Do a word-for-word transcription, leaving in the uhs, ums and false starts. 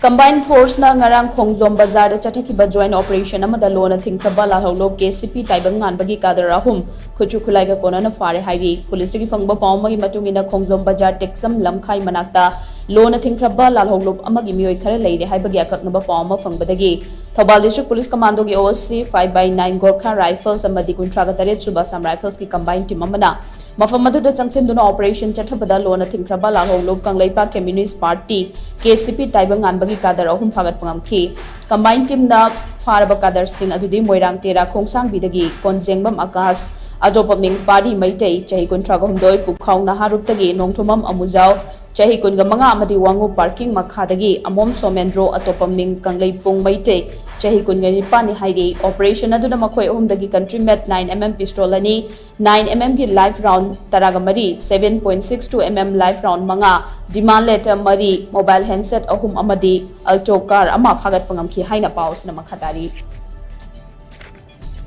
Combined Force ꯅ ꯉꯔꯥꯡ ꯈꯣꯡꯖꯣꯝ ꯕꯖꯥꯔꯗ ꯆꯠꯊꯈꯤꯕ joint operation ꯑꯃꯗ ꯂꯣꯅ ꯊꯤꯡꯈ꯭ꯔꯕ ꯂꯥꯜꯍꯧꯂꯨꯞ KCP ꯇꯥꯏꯕꯪ ꯉꯥꯟꯕꯒꯤ ꯀꯥꯗꯔ ꯑꯍꯨꯝ ꯈꯨꯠꯁꯨ ꯈꯨꯠꯂꯥꯏꯒ ꯀꯣꯟꯅꯅ ꯐꯥꯔꯦ ꯍꯥꯏꯔꯤ꯫ ꯄꯨꯂꯤꯁꯇꯒꯤ ꯐꯪꯕ ꯄꯥꯎ ꯑꯃꯒꯤ ꯃꯇꯨꯡ ꯏꯟꯅ, ꯈꯣꯡꯖꯣꯝ ꯕꯖꯥꯔ ꯇꯦꯛꯆꯝ ꯂꯝꯈꯥꯏ ꯃꯅꯥꯛꯇ ꯂꯣꯅ ꯊꯤꯡꯈ꯭ꯔꯕ ꯂꯥꯜꯍꯧꯂꯨꯞ ꯑꯃꯒꯤ ꯃꯤꯑꯣꯏ ꯈꯔ ꯂꯩꯔꯦ ꯍꯥꯏꯕꯒꯤ ꯑꯀꯛꯅꯕ ꯄꯥꯎ ꯑꯃ ꯐꯪꯕꯗꯒꯤ ꯊꯧꯕꯥꯜ District Police Commando ꯒꯤ OC five by nine Gorkha Rifles ꯑꯃꯗꯤ ꯀꯨꯟꯊ꯭ꯔꯥꯒ ꯇꯔꯦꯠ ꯁꯨꯕ Assam Rifles ꯀꯤ combined team ꯑꯃꯅ ꯃꯐꯝ ꯑꯗꯨꯗ ꯆꯪꯁꯤꯟꯗꯨꯅ operation ꯆꯠꯊꯕꯗ ꯂꯣꯟꯅ ꯊꯤꯡꯈ꯭ꯔꯕ ꯂꯥꯜꯍꯧꯂꯨꯞ ꯀꯪꯂꯩꯄꯥꯛ Communist Party, KCP, ꯇꯥꯏꯕꯪ ꯉꯥꯟꯕꯒꯤ ꯀꯥꯗꯔ ꯑꯍꯨꯝ ꯐꯥꯒꯠꯄ ꯉꯝꯈꯤ꯫ Combined team ꯅ ꯐꯥꯔꯕ ꯀꯥꯗꯔꯁꯤꯡ ꯑꯗꯨꯗꯤ ꯃꯣꯏꯔꯥꯡ ꯇꯦꯔꯥ ꯈꯣꯡꯁꯥꯡꯕꯤꯗꯒꯤ ꯀꯣꯟꯖꯦꯡꯕꯝ ꯑꯀꯥꯁ, ꯑꯇꯣꯞꯄ ꯃꯤꯡ ꯄꯥꯔꯤ ꯃꯩꯇꯩ, ꯆꯍꯤ ꯀꯨꯟꯊ꯭ꯔꯥ ꯍꯨꯝꯗꯣꯏ, ꯄꯨꯈꯥꯎ ꯅꯍꯥꯔꯨꯞꯇꯒꯤ ꯅꯣꯡꯊꯣꯝꯕꯝ ꯑꯃꯨꯖꯥꯎ, ꯆꯍꯤ ꯀꯨꯟꯒ ꯃꯉꯥ ꯑꯃꯗꯤ ꯋꯥꯉꯨ parking ꯃꯈꯥꯗꯒꯤ ꯑꯃꯣꯝ ꯁꯣꯃꯦꯟꯗ꯭ꯔꯣ, ꯑꯇꯣꯞꯄ ꯃꯤꯡ ꯀꯪꯂꯩꯄꯨꯡ ꯃꯩꯇꯩ, ꯆꯍꯤ ꯀꯨꯟꯒ ꯅꯤꯄꯥꯟꯅꯤ ꯍꯥꯏꯔꯤ꯫ Operation ꯑꯗꯨꯗ ꯃꯈꯣꯏ ꯑꯍꯨꯝꯗꯒꯤ country made nine MM pistol ꯑꯅꯤ, nine MM ꯒꯤ live round ꯇꯔꯥꯒ ꯃꯔꯤ, seven point six two MM live round ꯃꯉꯥ, demand letter ꯃꯔꯤ, mobile handset ꯑꯍꯨꯝ ꯑꯃꯗꯤ Alto car ꯑꯃ ꯐꯥꯒꯠꯄ ꯉꯝꯈꯤ ꯍꯥꯏꯅ ꯄꯥꯎ ꯑꯁꯤꯅ ꯃꯈꯥ ꯇꯥꯔꯤ꯫